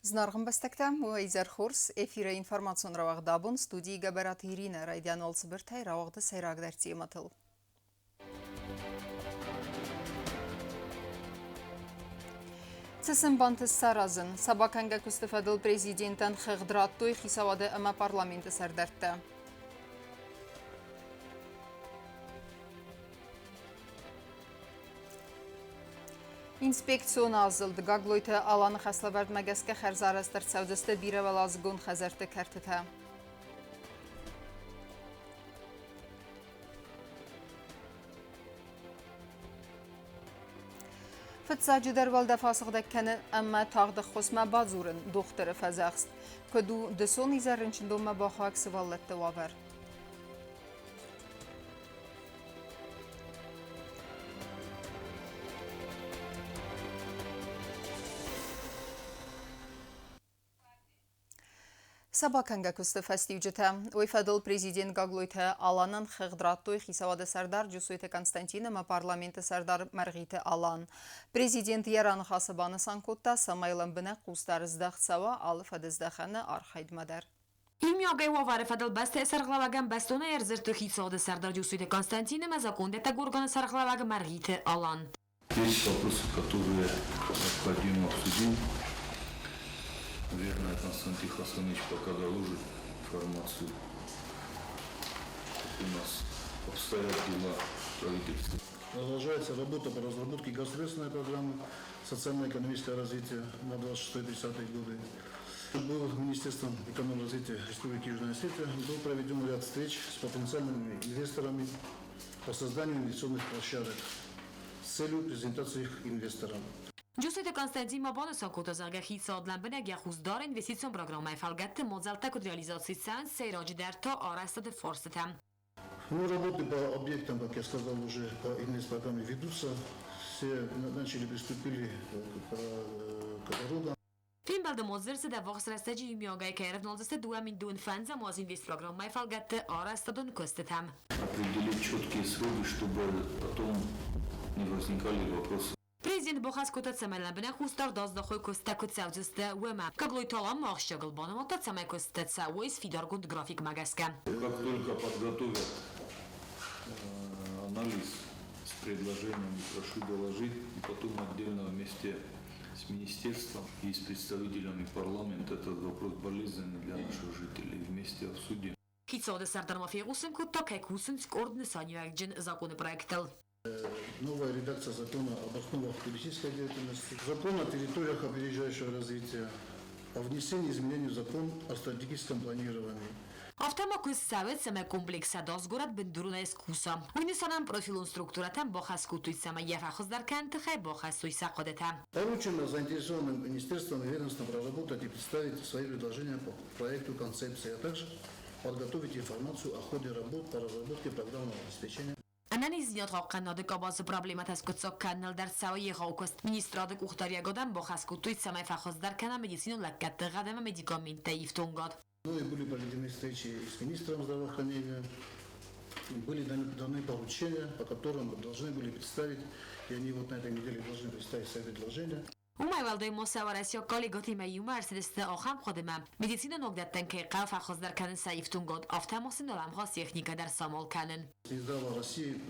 Зынаргъ ӕмбӕстӕгтӕ, уӕ изӕр хорз! Эфиры информацион рауагъд абон студийы Гӕбӕраты Иринӕ райдиан уал цыбыртӕй рауагъды сӕйрагдӕр темӕтыл. Цы сын бантыст саразын? Сӕ бакӕнгӕ куысты фӕдыл президентӕн хыгъд радтой хицауады ӕмӕ парламенты сӕрдӕрттӕ. Инспекцион азылд Гаглойты Аланы хӕслӕвӕрдмӕ гӕсгӕ хӕрзарӕзт ӕрцӕудзысты бирӕуӕладзыгон хӕдзӕртты кӕртытӕ. Фыццаджыдӕр уӕлдӕф асыгъдӕг кӕны ӕмӕ тагъд ӕххуысмӕ бадзурын дохтыры фӕдзӕхст. Куыд у дысон изӕр рынчындонмӕ бахауӕг сывӕллӕтты уавӕр? Сӕ бакӕнгӕ куысты фӕстиуджытӕ. Уый фӕдыл президент Гаглойты Аланӕн хыгъд радтой хицауады сӕрдар Джусойты Константин ӕмӕ парламенты сӕрдар Мӕргъиты Алан. Президент йӕ раныхасы банысан кодта, цӕмӕй лӕмбынӕг хъусдард здӕхт цӕуа алы фӕдыздӕхӕны архайдмӕ дӕр. Иумиагӕй уавӕры фӕдыл бӕстӕйы сӕргълӕууӕгӕн бӕстонӕй ӕрдзырдтой хицауады сӕрдар Джусойты Константин ӕмӕ закондӕттӕг органы сӕргълӕууӕг Мӕргъиты Алан. Есть вопросы, которые необходимо обсудить. Наверное, Константин Хасанович пока доложит информацию, как у нас обстоят дела в правительстве. Продолжается работа по разработке государственной программы социально-экономического развития на 26-30 годы. Был Министерством экономразвития Республики Южная Осетия был проведен ряд встреч с потенциальными инвесторами по созданию инвестиционных площадок с целью презентации их инвесторам. Джусойты Константин ма банысан кодта, зӕгъгӕ, хицауад лӕмбынӕг йӕ хъус дары инвестицион программӕйы фӕлгӕтты мадзӕлттӕ куыд реализаци цӕуынц, сӕйраджыдӕр та арӕзтады фарстытӕ. Ну, работы по объектам, как я сказал, уже по инвестпрограмме ведутся. Все начали, приступили к дорогам. Фембӕлды мадзал цыд ӕввахс рӕстӕджы иумиагӕй кӕй ӕрӕвналдзысты 2025 аз инвестпрограммӕйы фӕлгӕтты арӕзтадон куыстытӕм. Определить четкие сроки, чтобы потом не возникали вопросы. Президент бахӕс кодта, цӕмӕй лӕмбынӕг хъусдард аздахой куысттӕ куыд цӕудзысты, уымӕ. Гаглойты Алан ма ахсджиагыл банымадта, цӕмӕй куысттӕ цӕуой сфидаргонд графикмӕ гӕсгӕ. Как только подготовят анализ с предложениями, прошу доложить, и потом отдельно вместе с министерством и с представителями парламента этот вопрос болезненный для наших жителей вместе обсудим. Хицауады сӕрдар ма фехъусын кодта, кӕй кусынц къорд нысаниуӕгджын закъоны проектыл. Новая редакция закона об основах туристической деятельности, закон о территориях опережающего развития, о внесении изменений в закон о стратегическом планировании. Афтӕ ма куыст цӕуы, цӕмӕй комплекс ӕдас горӕт бындуронӕй скуса. Уый нысанӕн профилон структурӕтӕн бахӕс кодтой, цӕмӕй йӕ фӕхуыздӕр кӕныны тыххӕй бахӕссой сӕ хъуыдытӕ. Поручено заинтересованным министерствам и ведомствам проработать и представить свои предложения по проекту концепции, а также подготовить информацию о ходе работ по разработке программного обеспечения. Ӕнӕниздзинад хъахъхъӕнынады къабазы проблемӕтӕ скъуыддзаг кӕныныл дӕр цӕуы егъау куыст. Министрады къухдариӕгадӕн бахӕс кодтой, цӕмӕй фӕхуыздӕр кӕна медицинон лӕггӕдты гъӕд ӕмӕ медикаменттӕй ифтонгад. Ну и были проведены встречи и с министром здравоохранения, были даны поручения, по которым должны были представить, и они вот на этой неделе должны представить свои предложения. Уымӕй уӕлдай ма сӕ уӕрӕсейаг коллегӕтимӕ иумӕ ӕрцыдысты ахӕм хъуыдымӕ, медицинон ногдӕттӕн кӕй хъӕуы фӕхуыздӕр кӕнын сӕ ифтонгад, афтӕ ма сын уӕлӕмхас техникӕ дӕр самал кӕнын. Минздрава России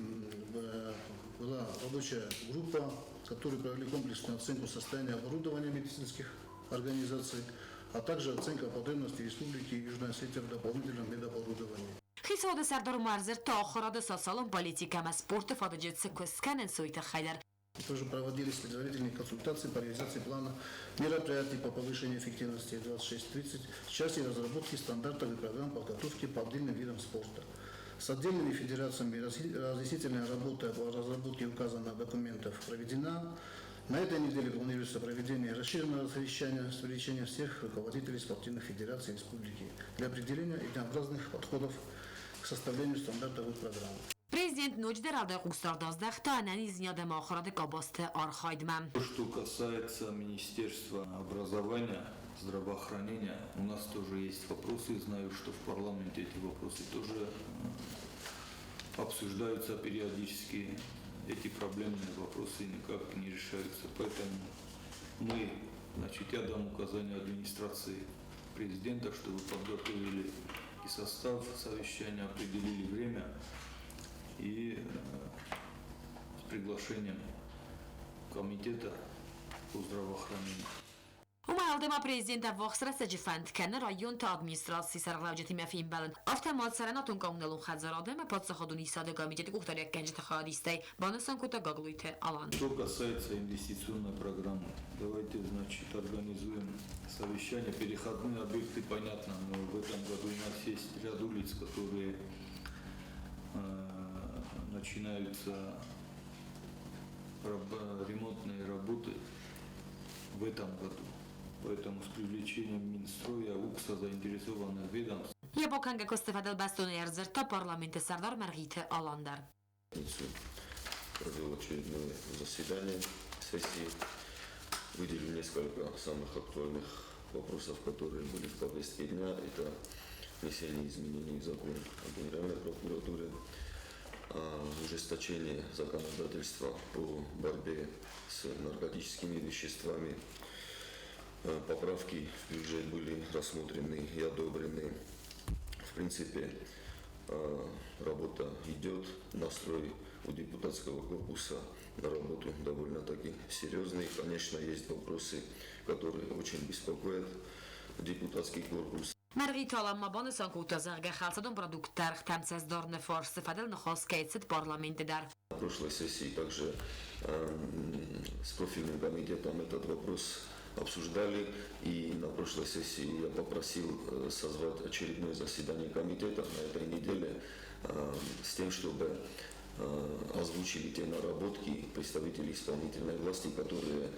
была рабочая группа, которая провели комплексную оценку состояния оборудования медицинских организаций, а также оценка потребностей Республики Южная Осетия в дополнительном медоборудовании. Хицауады сӕрдар ма ӕрдзырдта ахуырады, социалон политикӕ ӕмӕ спорты фадыджы цы куыст кӕнынц, уый тыххӕй дӕр. Тоже проводились предварительные консультации по реализации плана мероприятий по повышению эффективности 26.30 в части разработки стандартов и программ подготовки по отдельным видам спорта. С отдельными федерациями разъяснительная работа по разработке указанных документов проведена. На этой неделе планируется проведение расширенного совещания с привлечением всех руководителей спортивных федераций республики для определения единообразных подходов к составлению стандартовых программ. Президент ноджыдӕр рады хъусдард аздӕхта ӕнӕниздзинад ӕмӕ ахуырады къабӕзты архайдмӕ. Что касается Министерства образования, здравоохранения, у нас тоже есть вопросы. Знаю, что в парламенте эти вопросы тоже обсуждаются периодически. Эти проблемные вопросы никак не решаются. Поэтому мы Значит, я дам указание администрации президента, чтобы подготовили и состав совещания, определили время и с приглашением комитета по здравоохранению. Уымӕй уӕлдай ма президент ӕввахс рӕстӕджы фӕнд кӕны районты администрацийы сӕргълӕуджытимӕ фембӕлын, афтӕ ма цӕрӕнуатон-коммуналон хӕдзарады ӕмӕ паддзахадон исады комитеты къухдариуӕггӕнджыты хайадистӕй, банысан кодта Гаглойты Алан. Что касается инвестиционной программы, давайте, значит, организуем совещание. Переходные объекты, понятно, но в этом году у нас есть ряд улиц, которые начинаются ремонтные работы в этом году. Поэтому с привлечением Минстроя, УКСа, заинтересованных ведомств. Йӕ бакӕнгӕ куысты фӕдыл бӕстонӕй ӕрдзырдта парламенты сӕрдар Мӕргъиты Алан дӕр. Провел очередное заседание сессии. Выделил несколько самых актуальных вопросов, которые были в повестке дня. Это внесение изменений в закон о Генеральной прокуратуре, ужесточение законодательства по борьбе с наркотическими веществами. Поправки в бюджет были рассмотрены и одобрены. В принципе, работа идет, настрой у депутатского корпуса на работу довольно-таки серьезный. Конечно, есть вопросы, которые очень беспокоят депутатский корпус. Мӕргъиты Алан ма банысан кодта, зӕгъгӕ, хӕлцадон продуктты ӕргътӕм цӕст дарыны фарсты фӕдыл ныхас кӕй цыд парламенты дӕр. На прошлой сессии также с профильным комитетом этот вопрос обсуждали. И на прошлой сессии я попросил созвать очередное заседание комитета на этой неделе с тем, чтобы озвучили те наработки представителей исполнительной власти, которые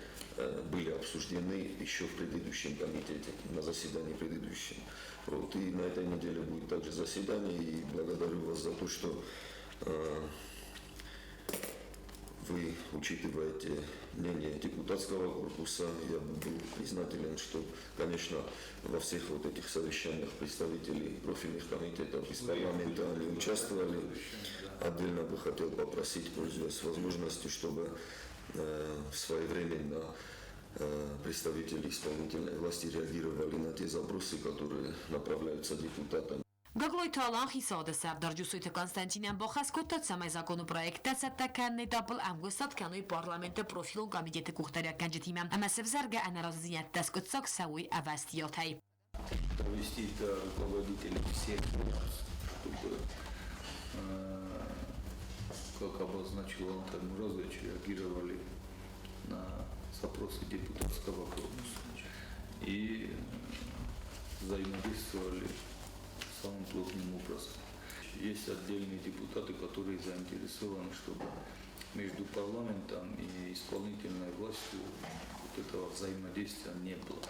были обсуждены еще в предыдущем комитете, на заседании предыдущем. Вот. И на этой неделе будет также заседание, и благодарю вас за то, что вы учитываете мнение депутатского корпуса. Я бы был признателен, что, конечно, во всех вот этих совещаниях представители профильных комитетов из парламента они участвовали. Отдельно бы хотел попросить, пользуясь возможностью, чтобы своевременно представители исполнительной власти реагировали на те запросы, которые направляются депутатам. Гаглойты Алан хицауады сӕрдар Джусойты Константинӕн бахӕс кодта, цӕмӕй закъоны проекттӕ цӕттӕ кӕныны этапыл ӕмгуыстад кӕной парламенты профилон комитеты къухдариуӕггӕнджытимӕ ӕмӕ сӕвзӕргӕ ӕнӕразыдзинӕдтӕ скъуыддзаг цӕуой ӕвӕстиатӕй. Довести до руководителей всех ведомств, чтобы, как обозначил Антон Муразович, реагировали на запросы депутатского корпуса и взаимодействовали самым плотным образом. Есть отдельные депутаты, которые заинтересованы, чтобы между парламентом и исполнительной властью вот этого взаимодействия не было.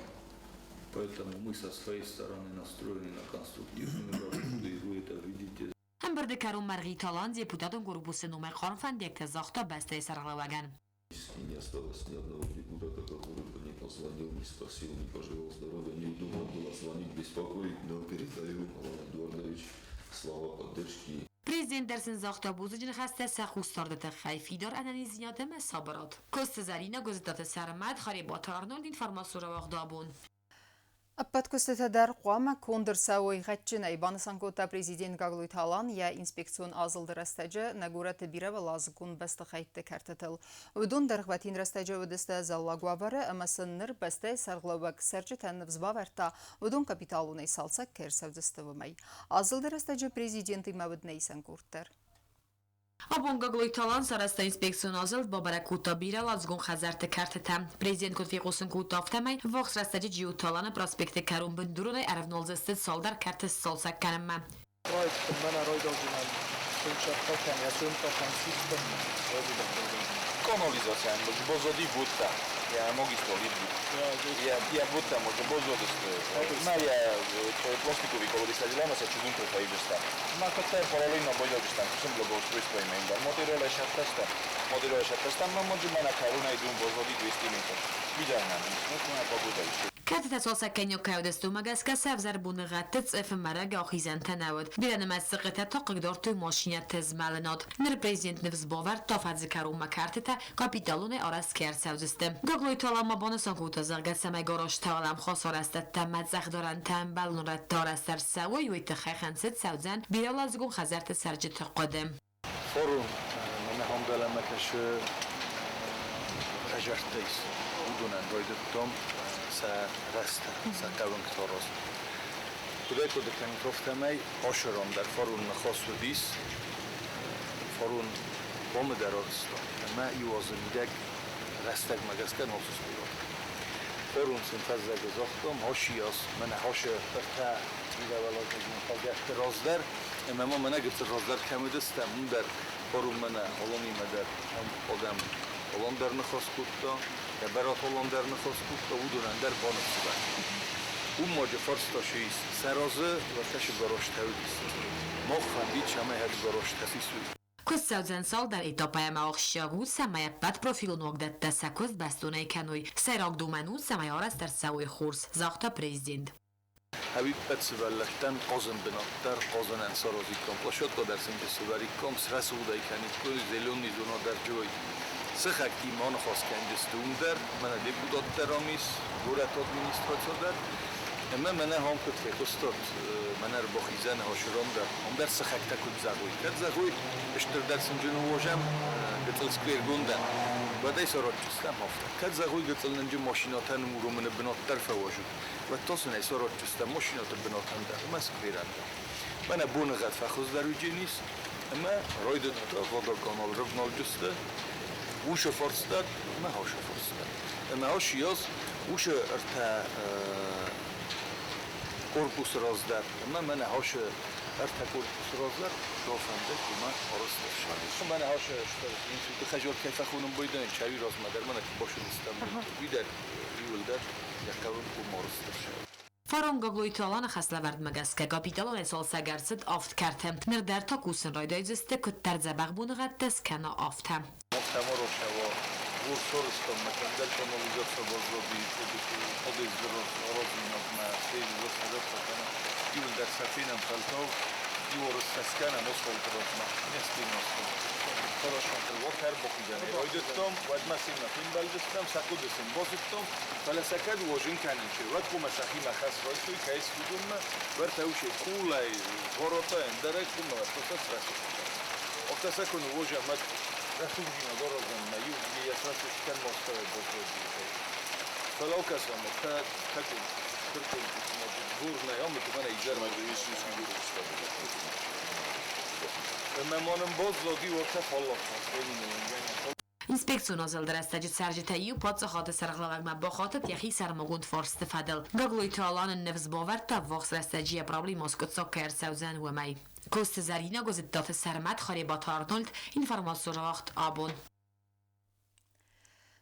Поэтому мы со своей стороны настроены на конструктивную работу, и вы это видите. Ӕмбырды кӕрон Мӕргъиты Алан депутатон корпусы номӕй хъарм фӕндиӕгтӕ загъта бӕстӕйы сӕргълӕууӕгӕн. И не осталось ни одного депутата, который бы не позвонил, не спросил, не пожелал здоровья. Неудобно было звонить, беспокоить, но передаю, Алан Эдуардович, слова поддержки. Президент дӕр сын загъта бузныджы ныхӕстӕ сӕ хъусдарды тыххӕй, фидар ӕнӕниздзинад ӕмӕ сабырад. Коцты Зӕринӕ, Гуызытаты Сӕрмӕт, Харебаты Арнольд, информацион рауагъд Абон. Ӕппӕт куыстытӕ дӕр хъуамӕ конд ӕрцӕуой гъӕдджынӕй, банысан кодта президент Гаглойты Алан йӕ инспекцион азылды рӕстӕджы нӕ горӕты бирӕуӕладзыгон бӕстыхӕйтты кӕртытыл. Уыдон дӕргъвӕтин рӕстӕджы уыдысты ӕдзӕллаг уавӕры ӕмӕ сын ныр бӕстӕйы сӕргълӕууӕг цӕрджытӕн ныфс бавӕрдта, уыдон капиталонӕй цалцӕг кӕй ӕрцӕудзысты, уымӕй. Азылды рӕстӕджы президентимӕ уыд нӕ исӕн къорд дӕр. Абон Гаглойты Алан сарӕзта инспекцион азылд, бабӕрӕг кодта бирӕуӕладзыгон хӕдзӕртты кӕртытӕ. Президент куыд фехъусын кодта, афтӕмӕй ӕввахс рӕстӕджы Джиоты Аланы проспекты кӕрон бындуронӕй ӕрӕвналдзысты цалдӕр кӕрты сцалцӕг кӕнынмӕ. Кӕртытӕ цалцӕг кӕнинаг кӕй уыдысты, уымӕ гӕсгӕ сӕ ӕвзӕр боныгъӕдты цъыфы марӕг ахизӕнтӕ нӕ уыд. Бирӕнымӕц сыкъытӕ та хъыгдардтой машинӕты змӕлынад. Ныр президент ныфс бавӕрдта, афӕдзы кӕронмӕ кӕртытӕ капиталонӕй арӕзт кӕй ӕрцӕудзысты. Гаглойты Алан ма банысан кодта, зӕгъгӕ, цӕмӕй гаражтӕ уӕлӕмхас арӕзтӕдтӕ ӕмӕ цъӕхдарӕнтӕ ӕмбӕлон рӕтты арӕзт ӕрцӕуой, уый тыххӕй хынцыд цӕудзӕн бирӕуӕладзыгон хӕдзӕртты цӕрджыты хъуыды. Форум мӕнӕ дӕлӕмӕ кӕсы хӕдзӕрттӕй. Уыдонӕн райдыдтам сӕ рӕзтӕ, сӕ хъӕуӕнгтӕ аразын. Куыдӕй хъуыды кӕнут, афтӕмӕй Ашырон дӕр фарон ныхас уыдис, фарон комы дӕр арызтам ӕмӕ иу азы мидӕг рӕстӕгмӕ гӕсгӕ нал сыстой. Фарон сын фӕззӕгы загътам, Хашиас, мӕнӕ Хашы ӕртӕ бирӕуӕладзыгон хӕдзӕртты раздӕр ӕмӕ ма мӕнӕ гыццыл раздӕр кӕм уыдыстӕм, уым дӕр фарон мӕнӕ Аланимӕ дӕр адӕм Алан дӕр ныхас кодта, Гӕбӕраты Алан дӕр ныхас кодта, уыдонӕн дӕр баныфсывӕрдта. Уым маджы фарста ше ис, сӕ разы уӕртӕсы гаражтӕ уыдис. Мах фӕндид, цӕмӕй хӕд гаражтӕ сисой. Куыст цӕудзӕн цалдӕр этапӕй ӕмӕ ахсджиаг у, цӕмӕй ӕппӕт профилон уагдӕттӕ сӕ куыст бӕстонӕй кӕной. Сӕйраг домӕн у, цӕмӕй арӕзт ӕрцӕуой хорз, загъта президент. Ӕвиппӕт сывӕллӕттӕн хъазӕн бынат дӕр хъазӕнӕн саразиккам, площадкӕ дӕр сын сӕвӕриккам, срӕсугъд ӕй кӕниккой, зеленый зона дӕр джой. Сыхӕгтимӕ аныхас кӕндзысты уым дӕр, мӕнӕ депутат дӕр ам ис, горӕты администраци дӕр. Ӕмӕ мӕнӕ ам куыд фехъуыстат, мӕнӕ ӕрбахизӕны Хаширон дӕр, ам дӕр сыхӕгтӕ куыд зӕгъой. Кӕд зӕгъой, стырдӕр сынджы ныууазӕм, гыццыл сквергондӕн, уӕд ӕй саразджыстӕм афтӕ. Кӕд зӕгъой, гыццыл нынджы машинӕтӕ ныууромыны бынат дӕр фӕуазут, уӕд та сын ӕй саразджыстӕм машинӕты бынатӕн дӕр ӕмӕ скверӕн дӕр. Мӕнӕ боныгъӕд фӕхуыздӕр уыдженис, ӕмӕ райдыдта водоканал рывналджысты уышы фарстат ӕмӕ ашы фарстат. Ӕмӕ аш уышы ӕртӕ корпусы раздӕр ӕмӕ мӕнӕ ашы ӕртӕ корпусы раздӕр фӕнды уымӕ арӕзт Мӕнӕ ашы институты хӕжор кӕй фӕхонын байдайын, чайы размӕ дӕр мӕнӕ башыныстӕм, уый дӕр иуылдӕр йӕ хъӕуын куы арӕзт Фарон Гаглойты Аланы хӕслӕвӕрдмӕ гӕсгӕ капиталонӕй цалцӕг ӕрцыд авд кӕрты. Ныр дӕр та кусын райдайдзысты, куыддӕр дзӕбӕх боныгъӕдтӕ скӕна, афтӕ. Автоморосево Урсорыстонnak kanalizációba adészdorazzinaknál Ildexefinem feltau, Water Инспекцион азылды рӕстӕджы цӕрджытӕй иу паддзахады сӕргълӕууӕгмӕ бахатыд йӕхи сӕрмагонд фарсты фӕдыл. Гаглойты Алан ын ныфс бавӕрдта, ӕввахс рӕстӕджы йӕ проблемӕ скъуыддзаг кӕй ӕрцӕудзӕн, уымӕй. Коцты Зӕринӕ, Гуызыдтаты Сӕрмӕт, Харебаты Арнольд, информацион рауагъд «Абон».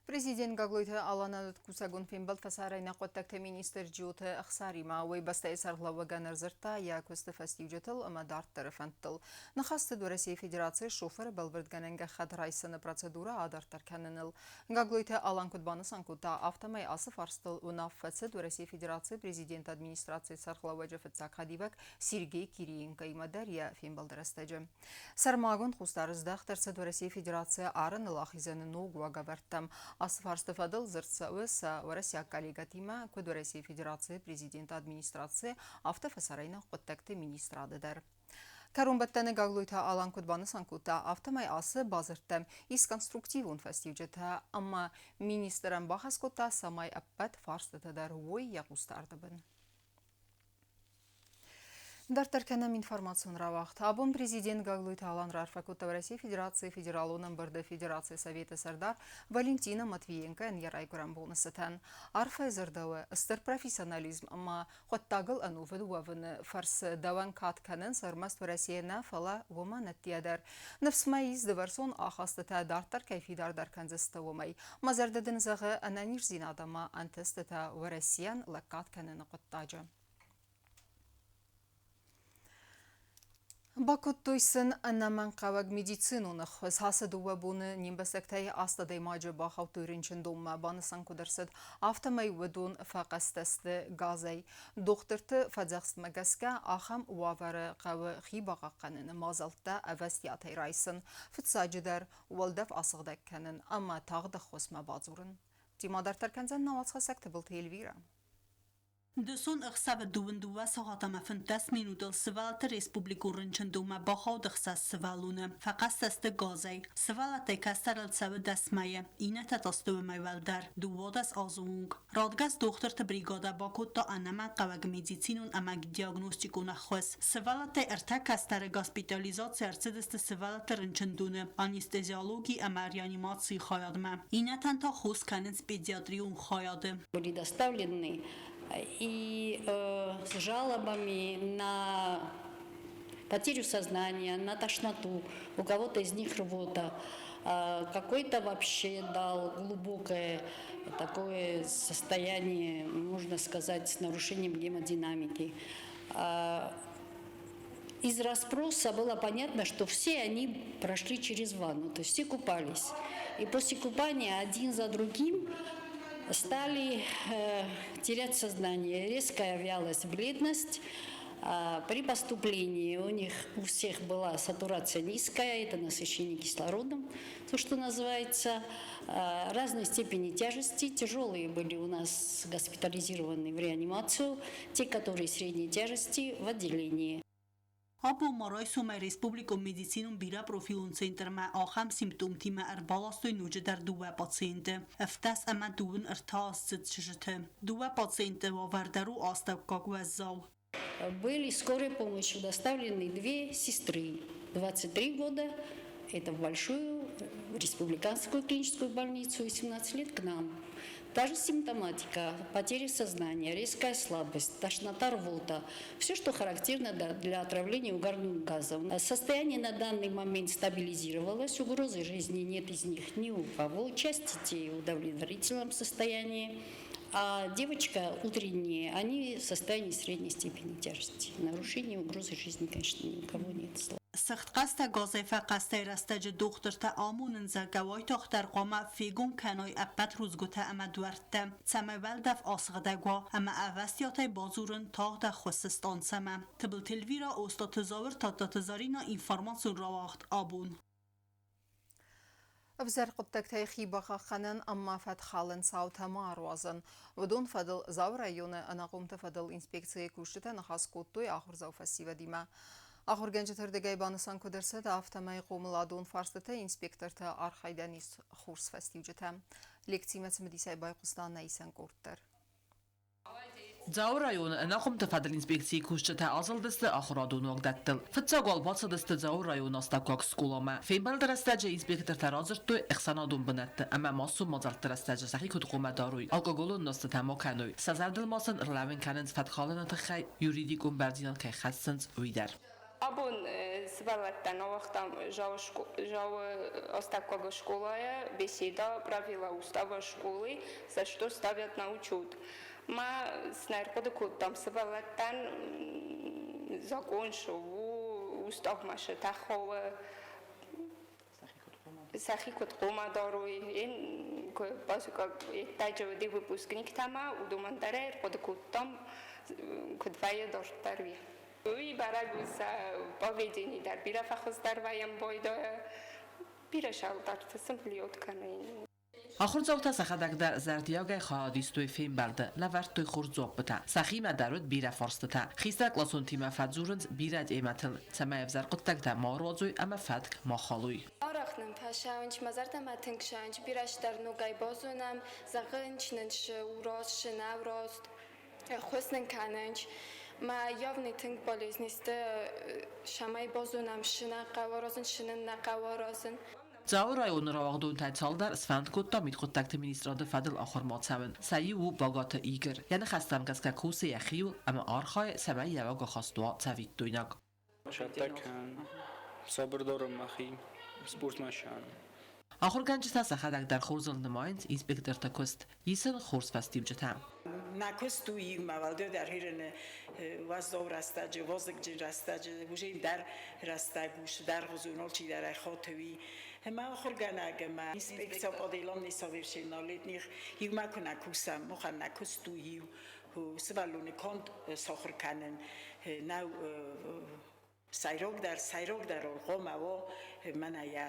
Президент Гаглойты Аланӕн уыд кусӕгон фембӕлд фӕсарӕйнаг хъуыддӕгты министр Джиоты Ӕхсаримӕ. Уый бӕстӕйы сӕргълӕууӕгӕн ӕрдзырдта йӕ куысты фӕстиуджытыл ӕмӕ дарддӕры фӕндтыл. Ныхас цыд Уӕрӕсейы Федерацийы шофыры бӕлвырдгӕнӕн гӕххӕтт райсыны процедурӕ адарддӕр кӕныныл. Гаглойты Алан куыд банысан кодта, афтӕмӕй ацы фарстыл уынаффӕ цыд Уӕрӕсейы Федерацийы президенты администрацийы сӕргълӕууӕджы фыццаг хӕдивӕг Сергей Кириенкоимӕ дӕр йӕ фембӕлды рӕстӕджы. Сӕрмагонд хъусдард здӕхт ӕрцыд Уӕрӕсейы Федерацийӕ арӕныл ахизӕны ног уагӕвӕрдтӕм. Ацы фарсты фӕдыл дзырд цӕуы сӕ уӕрӕсейаг коллегӕтимӕ, куыд Уӕрӕсейы Федерацийы президенты администрацийы, афтӕ фӕсарӕйнаг хъуыддӕгты министрады дӕр. Кӕронбӕттӕны Гаглойты Алан куыд банысан кодта, афтӕмӕй ацы бадзырдтӕм ис конструктивон фӕстиуджытӕ ӕмӕ министрӕн бахӕс кодта, цӕмӕй ӕппӕт фарстытӕ дӕр уой йӕ хъусдарды бын. Дарддӕр кӕнӕм информацион рауагъд. Абон президент Гаглойты Алан раарфӕ кодта Уӕрӕсейы Федерацийы Федералон ӕмбырды Федерацийы Советы сӕрдар Валентина Матвиенкойӕн йӕ райгуырӕн боны цытӕн. Арфӕйы дзырдӕуы стыр профессионализм ӕмӕ хъуыддагыл ӕнувыд уӕвыны фӕрцы дӕуӕн кад кӕнынц ӕрмӕст Уӕрӕсейы нӕ, фӕлӕ уымӕн ӕддейӕ дӕр. Ныфс мӕ ис, дывӕрсон ахастытӕ дарддӕр кӕй фидардӕр кӕндзысты, уымӕй. Мӕ зӕрдӕ дын зӕгъы ӕнӕниздзинад ӕмӕ ӕнтыстытӕ Уӕрӕсейӕн лӕггад кӕныны хъуыддаджы. Бакодтой сын ӕнӕмӕнгхъӕуӕг медицинон ӕххуыс. Ацы дыууӕ боны не мбӕстӕгтӕй аст адӕймаджы бахаудтой рынчындонмӕ. Банысан куыд ӕрцыд, афтӕмӕй уыдон фӕхъӕстӕ сты газӕй. Дохтырты фӕдзӕхстмӕ гӕсгӕ ахӕм уавӕры хъӕуы хи бахъахъхъӕныны мадзӕлттӕ ӕвӕстиатӕй райсын. Фыццаджыдӕр, уӕлдӕф асыгъдӕг кӕнын ӕмӕ тагъд ӕххуысмӕ бадзурын. Тимӕ дарддӕр кӕндзӕн нӕ уацхӕссӕг Тыбылты Эльвирӕ. Дысон ӕхсӕвы 22 сахат ӕмӕ 15 минутыл Сывӕллӕтты республикон рынчындонмӕ бахауд ӕхсӕз сывӕллоны. Фӕхъӕстӕ сты газӕй. Сывӕллӕттӕй кӕстӕрыл цӕуы 10 мӕйы, иннӕтӕ та сты уымӕй уӕлдӕр, 12 азы онг. Радгӕс дохтырты бригадӕ бакодта ӕнӕмӕнгхъӕуӕг медицинон ӕмӕ диагностикон ӕххуыс. Сывӕллӕттӕй ӕртӕ кӕстӕры госпитализаци ӕрцыдысты сывӕллӕтты рынчындоны анестезиологи ӕмӕ реанимацийы хайадмӕ. Иннӕтӕн та хос кӕнынц педиатрион хайады. Были доставлены и с жалобами на потерю сознания, на тошноту, у кого-то из них рвота, какой-то вообще дал глубокое такое состояние, можно сказать, с нарушением гемодинамики. Из расспроса было понятно, что все они прошли через ванну, то есть все купались. И после купания один за другим стали терять сознание, резкая вялость, бледность. При поступлении у них у всех была сатурация низкая, это насыщение кислородом, то, что называется, разной степени тяжести. Тяжелые были у нас госпитализированы в реанимацию, те, которые средней тяжести, в отделении. Абон ма райсомӕй республикон медицинон бирӕпрофилон центрмӕ ахӕм симптомтимӕ ӕрбаластой ноджыдӕр дыууӕ пациенты, 37 аздзыд чызджыты. Дыууӕ пациенты уавӕр дӕр у астӕуккаг уӕззау. Были скорой помощью доставлены две сестры, 23 года, это в большую республиканскую клиническую больницу, и 17 лет к нам. Та же симптоматика, потеря сознания, резкая слабость, тошнота, рвота. Все, что характерно для отравления угарным газом. Состояние на данный момент стабилизировалось, угрозы жизни нет из них ни у кого. Часть детей в удовлетворительном состоянии. А девочка утренние, они в состоянии средней степени тяжести. Нарушения угрозы жизни, конечно, ни у кого нет. Сыгъдхъӕстӕ газӕй фӕхъӕстӕйы рӕстӕджы дохтыртӕ амонынц, зӕгъгӕ, уайтагъддӕр хъуамӕ фегом кӕной ӕппӕт рудзгуытӕ ӕмӕ дуӕрттӕ, цӕмӕй уӕлдӕф асыгъдӕг уа ӕмӕ ӕвӕстиатӕй бадзурын тагъд ӕххуысы станцӕмӕ. Тыбылты Эльвирӕ, Остъаты Зауыр, Тадтаты Зӕринӕ, информацион рауагъд Абон. Ӕвзӕр хъуыддӕгтӕй хи бахъахъхъӕнӕн ӕмӕ фӕткхалӕн цаутӕ ма ӕруадзӕн. Уыдон фӕдыл Дзауы районы ӕнахъомты фӕдыл инспекцийы кусджытӕ ныхас кодтой ахуырдзау фӕсивӕдимӕ. Ахуыргӕнджыты рдыгӕй банысан куыд ӕрцыд, афтӕмӕй хъомыладон фарстыты инспекторты архайдӕн ис хорз фӕстиуджытӕ. Лекцимӕ цымыдисӕй байхъуыста нӕ исӕн къорд дӕр. Дзауы районы ӕнахъомты фӕдыл инспекцийы кусджытӕ азылдысты ахуырадон уагдӕттыл. Фыццаг уал бацыдысты Дзауы районы астӕуккаг скъоламӕ. Фембӕлды рӕстӕджы инспектортӕ радзырдтой ӕхсӕнадон бынӕтты ӕмӕ массон мадзӕлтты рӕстӕджы сӕхи куыд хъуамӕ дарой, алкоголон нозтытӕ ма кӕной, сӕ зӕрдыл ма сын ӕрлӕууын кӕнынц фӕткхалыны тыххӕй юридикон бӕрндзинад кӕй хӕссынц, уый дӕр. Абон сывӕллӕттӕн ауагътам Дзауы астӕуккаг скъолайы беседа правила устава школы, за что ставят на учет. Ма сын ӕрхъуыды кодтам сывӕллӕттӕн закон цы у, уставмӕ цы тӕххауы, сӕхи куыд хъуамӕ дарой. Ӕддаджы уыди выпускниктӕ ма, уыдонӕн дӕр ӕрхъуыды кодтам, куыд вӕййы дарддӕр, уый. Уый бӕрӕг у сӕ поведени дӕр бирӕ фӕхуыздӕр вӕййӕм байдайы, бирӕ сӕлдӕрты сын плиот кӕны. Ахуырдзаутӕ сӕхӕдӕг дӕр зӕрдиагӕй хайад истой фембӕлды, лӕвӕрдтой хорз дзуаппытӕ. Сӕхимӕ дӕр уыд бирӕ фарстытӕ. Хистӕркъласонтимӕ фӕдзурынц бирӕ темӕтыл, цӕмӕй ӕвзӕр хъуыддӕгтӕ ма руадзой ӕмӕ фӕтк ма халой. Арӕх нын фӕсӕуынц, мӕ зӕрдӕмӕ тынг сӕуынц, бирӕ цыдӕр ногӕй базонӕм, зӕгъынц нын, цы у раст, цы нӕу раст. Ӕххуыс нын кӕнынц. Мӕ явный тынг болезни сты, цӕмӕй базонӕм, цы нӕ хъӕуы аразын, цы нын нӕ хъӕуы аразын. Дзауы районы рауагъдонтӕй цалдӕр сфӕнд кодта мидхъуыддӕгты министрады фӕдыл ахуырмӕ цӕуын. Сӕ иу у Багаты Игорь. Йӕ ныхӕстӕм гӕсгӕ кусы йӕхиуыл ӕмӕ архайы, цӕмӕй йӕ уагахаст уа цӕвиттойнаг. Цӕттӕ кӕн, сабырдарӕн мӕхи, спортмӕ сӕн. Ахуыргӕнджытӕ сӕхӕдӕг дӕр хорзыл нымайынц инспекторты куыст, исын хорз фӕстиуджытӕ. Нӕ куыст у иумӕ, уӕлдайдӕр хирыны уӕззау рӕстӕджы, вазыгджын рӕстӕджы, уже дӕр рӕстӕг у, даргъуызон, алчидӕр ӕй хаты уый. Ӕмӕ ахуыргӕнӕг ӕмӕ инспекция по делам несовершеннолетних иумӕ куы нӕ кусӕм, махӕн нӕ куыст у иу, сывӕллоны конд сахуыр кӕнын нӕу сӕйрагдӕр хъуамӕ уа мӕнӕ йӕ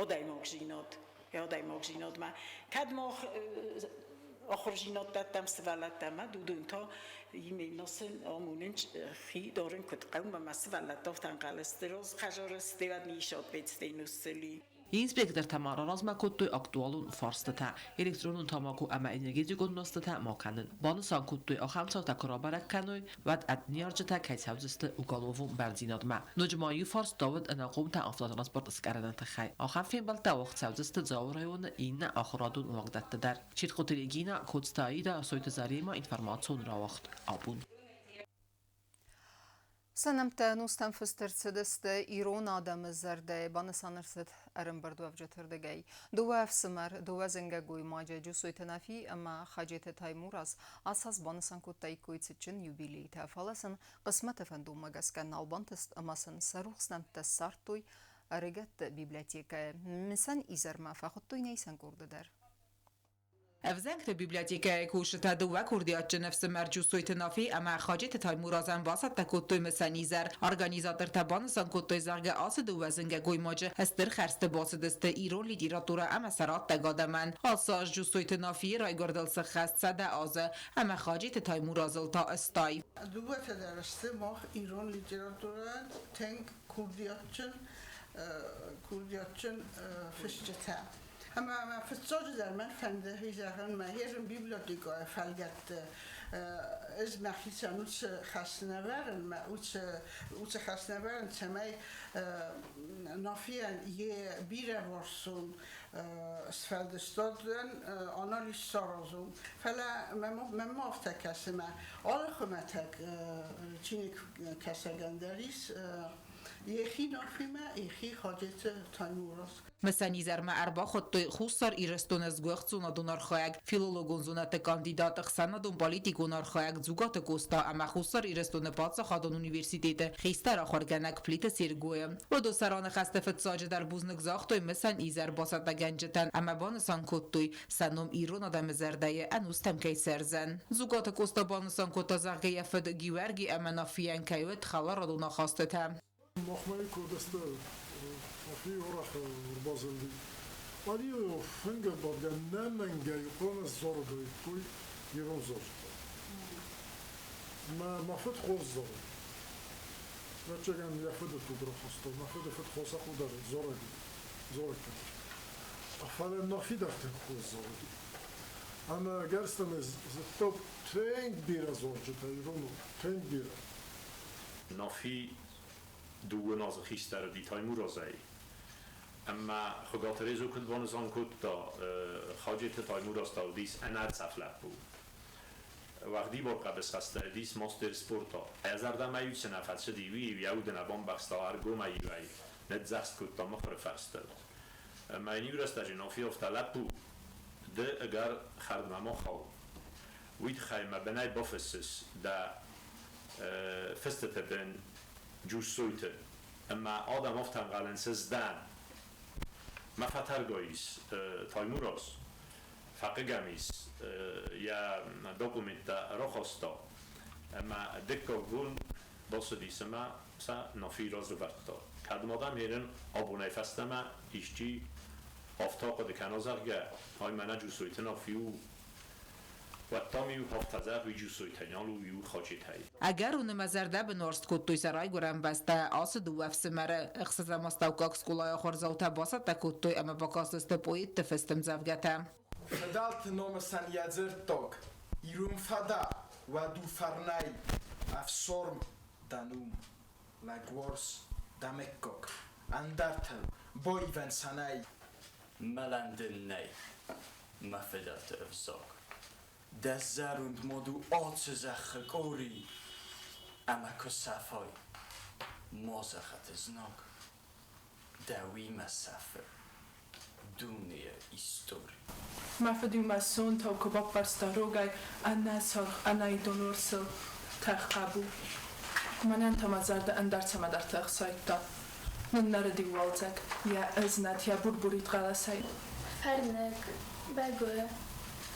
адӕймагдзинад, йӕ адӕймагдзинадмӕ. Кӕд мах ахуырдзинад дӕттӕм сывӕллӕттӕм, уыдон та именно сын амонынц хи дарын куыд хъӕуы ӕмӕ сывӕллӕттӕ афтӕ ӕнхъӕл сты, хӕдзары сты не соответствует. Инспектортӕ ма раразмӕ кодтой актуалон фарстытӕ электронон тамако ӕмӕ энергетикон нозтытӕ ма кӕнын. Банысан кодтой, ахӕм цаутӕ куы рабӕрӕг кӕной, уӕд ӕд ныййарджытӕ кӕй цӕудзысты уголовон бӕрндзинадмӕ. Ноджы ма иу фарст та уыд ӕнахъомтӕ автотранспорт скъӕрыны тыххӕй. Ахӕм фембӕлдтӕ уагъд цӕудзысты Дзауы районы иннӕ ахуырадон уагдӕтты дӕр. Читхъуты Регина, Коцты Аида, Сойты Заремӕ, информацион рауагъд Абон. Сӕ нӕмттӕ ӕнустӕм фыст ӕрцыдысты ирон адӕмы зӕрдӕйы, банысан ӕрцыд ӕрӕмбырдуӕвджыты рдыгӕй. Дыууӕ ӕфсымӕр, дыууӕ зынгӕ гоймаджы Джусойты Нафи ӕмӕ Хаджеты Таймураз ацы аз банысан кодтаиккой цытджын юбилейтӕ, фӕлӕ сын хъысмӕты фӕндонмӕ гӕсгӕ нал бантыст ӕмӕ сын сӕ рухс нӕмттӕ ссардтой ӕрыгӕтты библиотекӕйы. Мысӕн изӕрмӕ фӕхуыдтой нӕ исӕн къорды дӕр. Ӕвзӕнгты библиотекӕйы кусджытӕ дыууӕ курдиатджын ӕфсымӕр Джусойты Нафи ӕмӕ Хаджеты Таймуразӕн бацӕттӕ кодтой мысӕн изӕр. Организатортӕ банысан кодтой, зӕгъгӕ, ацы дыууӕ зынгӕ гоймаджы стыр хӕрзты бацыдысты ирон литературӕ ӕмӕ сӕ раттӕг адӕмӕн. Ацы аз Джусойты Нафийы райгуырдыл сыххӕст 100 азы ӕмӕ Хаджеты Таймуразыл та 80. Дыууӕтӕ дӕр сты мах ирон литературӕйӕн тынг курдиатджын фысджытӕ. Ӕмӕ мӕ фыццаджыдӕр мӕн фӕнды зӕгъын, мӕ херын библиотекӕйы фӕлгӕтты ӕз мӕхицӕн уыцы хӕс нӕ вӕрын, мӕ уыцы хӕс нӕ вӕрын, цӕмӕй Нафийӕн йе бирӕвӕрсон сфӕлдыстадӕн анализ саразон. Фӕлӕ мӕнмӕ афтӕ кӕсы, мӕ алы хуымӕтӕг чиныгкӕсӕгӕн дӕр ис йӕхи Нафимӕ, йӕхи Хаджеты Таймураз. Мысӕн изӕрмӕ ӕрбахуыдтой Хуссар Ирыстоны сгуыхт зонадон архайӕг, филологон зонӕдты кандидат, ӕхсӕнадон-политикон архайӕг Дзугаты Къоста ӕмӕ Хуссар Ирыстоны паддзахадон университеты хистӕр ахуыргӕнӕг Плиты Сергойы. Уыдон сӕ раныхӕсты фыццаджыдӕр бузныг загътой мысӕн изӕр бацӕттӕгӕнджытӕн ӕмӕ банысан кодтой, сӕ ном ирон адӕмы зӕрдӕйы ӕнустӕм кӕй цӕрдзӕн. Дзугаты Къоста банысан кодта, зӕгъгӕ, йӕ фыд Гиуӕрги ӕмӕ Нафийӕн кӕй уыд хӕларадон ахастытӕ. Махмӕ кодесте Нафи орах ӕрбазылди. Уӕд-иу фынгыл бадгӕ нӕмӕнгӕй хъуамӕ сзарыдаиккой ирон зарджытӕ. Мӕ мӕ фыд хорз зары. Ӕвӕццӕгӕн йӕ фыды туг рахаста. Мӕ фыды фыд Хосахъо дӕр зарӕг зарӕг кӕны. Фӕлӕ Нафи дӕр тынг хорз зарыди. Ӕмӕ ӕгӕрыстӕмӕй зыдта тынг бирӕ зарджытӕ иронау, тынг бирӕ. Нафи 12 азы хистӕр уыди Таймуразӕй. Ӕмӕ Хуыгаты Резо куыд банысан кодта, Хаджеты Таймураз та уыдис ӕнӕрцӕф лӕппу. Уӕгъдибар хъӕбысхӕсты уыдис мастер спорта. Йӕ зӕрдӕмӕ-иу цы нӕ фӕцыди, уый-иу йӕ уды нӕ бамбӕхста, ӕргомӕй-иу ӕй ныдздзӕхст кодта мыхуыры фӕрстыл. Ӕмӕ йын иу рӕстӕджы Нафи афтӕ: лӕппу, ды ӕгӕр хӕрдмӕ ма хау. Уый тыххӕй мӕ бынӕй бафыссыс дӕ фыстыты бын Джуссойты. Ӕмӕ адӕм афтӕ ӕнхъӕлынц, ӕз дӕн. Мӕ фӕтӕргай ис Таймураз, фӕхъыг ӕм ис, йӕ документтӕ рахаста ӕмӕ дыккаг бон бацыдис ӕмӕ сӕ Нафи разӕвӕрдта. Кӕд ма дӕм ерын абонӕй фӕстӕмӕ исчи афтӕ хъуыды кӕна, зӕгъгӕ, ай мӕнӕ Джусойты Нафи у, уӕд та-иу афтӕ зӕгъ, уый Джусойтӕй нал у, уый у Хаджетӕй. Ӕгӕроны мӕ зӕрдӕбын уарзт кодтой сӕ райгуырӕн бӕстӕ ацы дыууӕ ӕфсымӕры. Ӕхсӕзӕм астӕуккаг скъолайы ахуырдзаутӕ бацӕттӕ кодтой ӕмӕ бакастысты поэтты фыст ӕмдзӕвгӕтӕ. Фыдӕлты номысӕн йӕ дзырддаг ирон фӕдӕ, уӕд у фӕрнӕй ӕфсарм дӕ ном, лӕгуарз дӕ мыггаг, ӕндӕртыл баивӕн сӕ нӕй. Мӕлӕн дын нӕй, мӕ фыдӕлты ӕвзаг. Дӕ зӕронд мад у ацы зӕххы къори, ӕмӕ куы сӕфай, ма зӕгъӕд ызнаг, дӕуимӕ сӕфы. дунейы истори. Мӕ фыд-иу мӕ сонтау куы баппӕрста рогӕй ӕнӕсаргъ, ӕнӕидон уырсыл, тӕх хъӕбул. Мӕнӕн та мӕ зӕрдӕ ӕндӕр цӕмӕдӕрты ӕхсайдта. Ныннӕрыд-иу уалдзӕг йӕ ызнӕт, йӕ бур-бурид хъӕлӕсӕй. Фӕрныг, бӕгуы,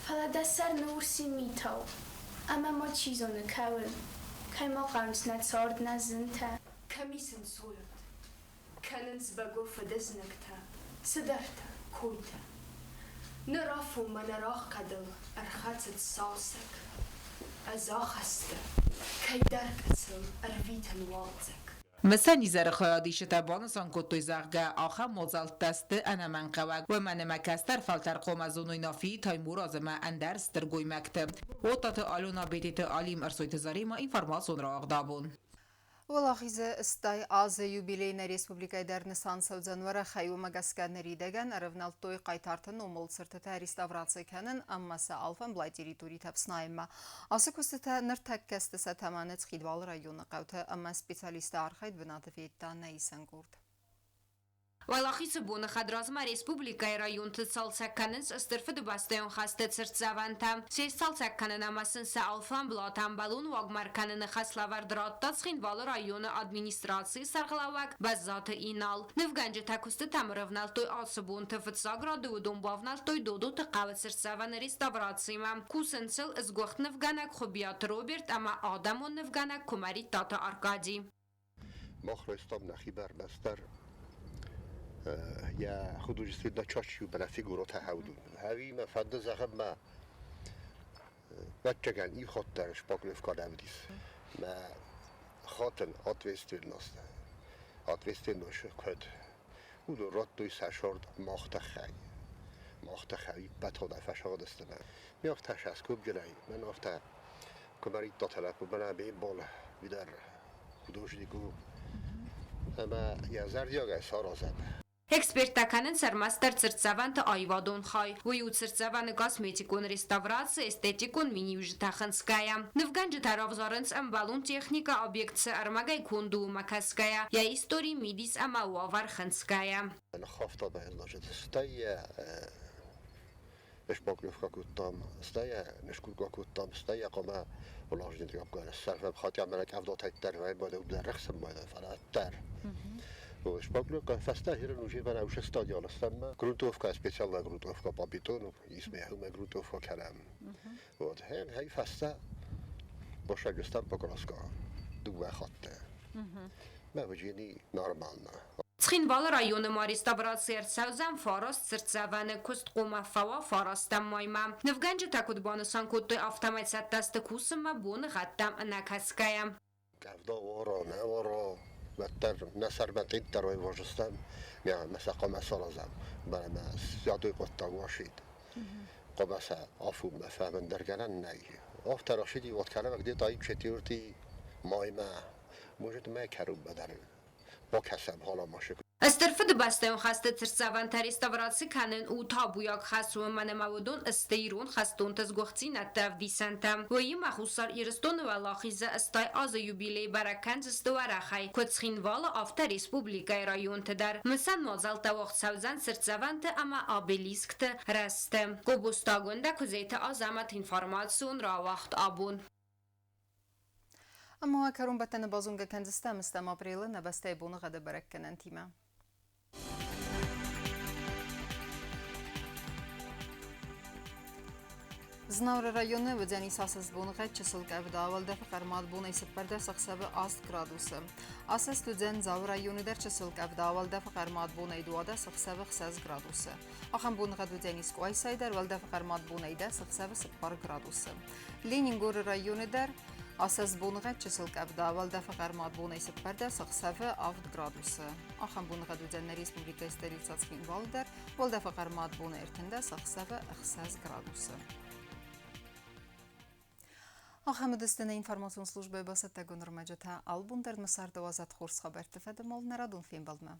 фӕлӕ дӕ сӕр ныуурси митау, ӕмӕ ма чи зоны, кӕуыл, кӕй ма хъӕуынц нӕ цард, нӕ зынтӕ. Кӕм и сын цойад? Кӕнынц бӕгуы фыдызнӕгтӕ, цыдӕртӕ, койтӕ. Ныр афонмӕ нӕ рагъхъӕдыл ӕрхӕцыд сау сӕг. Ӕз ахӕсты кӕйдӕр къӕцыл ӕрвитын уалдзӕг. Мысӕн изӕры хайадисджытӕ банысан кодтой, зӕгъгӕ, ахӕм мадзӕлттӕ сты ӕнӕмӕнгхъӕуӕг, уымӕн ӕмӕ кӕстӕр фӕлтӕр хъуамӕ зоной Нафийы, Таймураз ӕмӕ ӕндӕр стыр гоймӕгты. Оттаты Алена, Бететы Алим, Ӕрсойты Заремӕ, информацион рауагъд абон. Уӕлахизы 80 азы юбилей нӕ республикӕйы дӕр нысан цӕудзӕн уӕрӕхӕй. Уымӕ гӕсгӕ ныридӕгӕн ӕрӕвнӕлдтой хъайтарты номыл цыртытӕ реставраци кӕнын ӕмӕ сӕ алфӕмблай территоритӕ ӕфснайынмӕ. Ацы куыстытӕ ныртӕккӕ сты сӕ тӕмӕны Цхинвалы районы хъӕуты ӕмӕ специалистты архайд бынаты федта нӕ исӕн къорд. Уӕлахизы боны хӕдразмӕ республикӕйы районты цалцӕг кӕнынц Стыр Фыдыбӕстӕйон хӕсты цыртдзӕвӕнтӕ. Се сцалцӕг кӕнын ӕмӕ сын сӕ алфамблат ӕмбӕлон уагмӕ ӕркӕныны хӕслӕвӕрд радта Цхинвалы районы администрацийы сӕргълӕууӕг Бӕззаты Инал. Нывгӕнджытӕ куыстытӕм ӕрӕвнӕлдтой ацы бонты. Фыццаг рады уыдон бавнӕлдтой Додоты хъӕуы цыртдзӕвӕны реставрацимӕ. Кусынц ыл сгуыхт нывгӕнӕг Хуыбиаты Роберт ӕмӕ адӕмон нывгӕнӕг Куымӕридтаты Аркади. Мах райстам нӕхи бӕрмӕстдӕр йӕ художественная чащу бӕлӕ фигуротӕ хӕвдун. Ӕви мӕ фӕнды зӕгъын мӕ ӕвӕццӕгӕн иу хатт дӕр шпаклевка нӕ уыдис. Мӕ хатын ответственность, ответственность куыд уыдон радтой сӕ сорд мах тыххӕй. Мах тыххӕй иппӕт ходӕ фӕсагъдысты мӕ. Ми афтӕ сӕскопджынӕй, мӕн афтӕ куымӕридтатӕ лӕппу мӕнӕ ме мбал уыдӕр художник у ӕмӕ йӕ зӕрдиагӕй саразӕм. Эксперттӕ кӕнынц ӕрмӕстдӕр цыртдзӕвӕнты аивадон хай. Уый у цыртдзӕвӕны косметикон реставраци, эстетикон миниуджытӕ хынцгӕйӕ. Нывгӕнджытӕ равзарынц ӕмбӕлон техникӕ объект цы ӕрмӕгӕй конд у, уымӕ кӕсгӕйӕ, йӕ истори, мидис ӕмӕ уавӕр хынцгӕйӕ. Ныххафта значит, стӕй йӕ шпаклевка кодтам, стӕй йӕ нышкурка кодтам, стӕй йӕ хъуамӕ уылахджынты сӕрфӕм хатгай мӕнӕ къӕвдатӕй дӕр вӕййы дӕр рӕхсынмӕ, фӕлӕ дӕр. Шпаклевка фӕстӕ хирын уже мӕнӕ уже стадион стӕммӕ. Грунтовка, специальная грунтовка по бетону, исмехуме грунтовка кӕнӕм. Вот, хей фӕстӕ босагыстам покраска дыууӕ хатты. Мӕ выджини нормально. Цхинвалы районы ма реставраци ӕрцӕудзӕн фараст цыртдзӕвӕны куыст хъуамӕ фӕуа фарӕстӕм маймӕ. Нывгӕнджытӕ куыд банысан кодтой, афтӕмӕй цӕттӕ сты кусынмӕ боныгъӕдтӕм ӕнӕкӕсгӕйӕ. Къӕвда уара, нӕ уара, уӕддӕр нӕ сӕрмӕ тъиддӕр уайважыстӕм, мӕ сӕ хъуамӕ саразӕм, мӕ сӕдой хъуыддаг уасид. Хъуамӕ сӕ афонмӕ фӕмӕндӕргӕнӕн нӕй. Афтӕ рашиди вот кӕнӕм где-то 4 маймӕ, может, мӕ кӕронмӕ дӕр бакӕсӕм халамашик. Стыр Фыдыбӕстӕйон хӕсты цыртдзӕвӕнтӕ реставраци кӕнын у табуйаг хӕс, уымӕн ӕмӕ уыдон сты ирон хӕстонты сгуыхтдзинӕдты ӕвдисӕнтӕ. Уыимӕ Хуссар Ирыстоны Уӕлахизы 80 азы юбилей бӕрӕг кӕндзысты уӕрӕхӕй, куыд Цхинвалы, афтӕ республикӕйы районты дӕр. Мысӕн мадзӕлттӕ уагъд цӕудзӕн цыртдзӕвӕнты ӕмӕ обелискты рӕзты. Гобозты Агуындӕ, Куыдзеты Азӕмӕт, информацион рауагъд абон. Ӕмӕ кӕронбӕттӕны базонгӕ кӕндзыстӕм ӕстӕм апрелы нӕ бӕстӕйы боныгъӕды бӕрӕггӕнӕнтимӕ. Знауыры районы уыдзӕнис ацы боныгъӕд чысыл къӕвда, уӕлдӕфы хъӕрмад бонӕй 14 ӕхсӕвы 8 градусы. Ацы уыдзӕн Дзауы районы дӕр чысыл къӕвда, уӕлдӕфы хъӕрмад бонӕй 12 ӕхсӕвы 6 градусы. Ахӕм боныгъӕд уыдзӕнис Къуайсайы дӕр, уӕлдӕфы хъӕрмад бонӕй 10 ӕхсӕвы 4 градусы. Ленингоры районы дӕр ацы боныгъӕд чысыл къӕвда, уӕлдӕфы хъӕрмад бонӕй 14 ӕхсӕвы 7 градусы. Ахӕм боныгъӕд уыдзӕн нӕ республикӕйы столицӕ Цхинвалы дӕр, уӕлдӕфы хъӕрмад бонӕй 13 ӕхсӕвы 6 градусы. Ахӕм уыдысты нӕ информацион службӕйы бацӕттӕгонд ӕрмӕджытӕ. Алыбон дӕр нӕ царды уадзӕд хорз хабӕртты фӕдыл нӕ радон фембӕлдмӕ.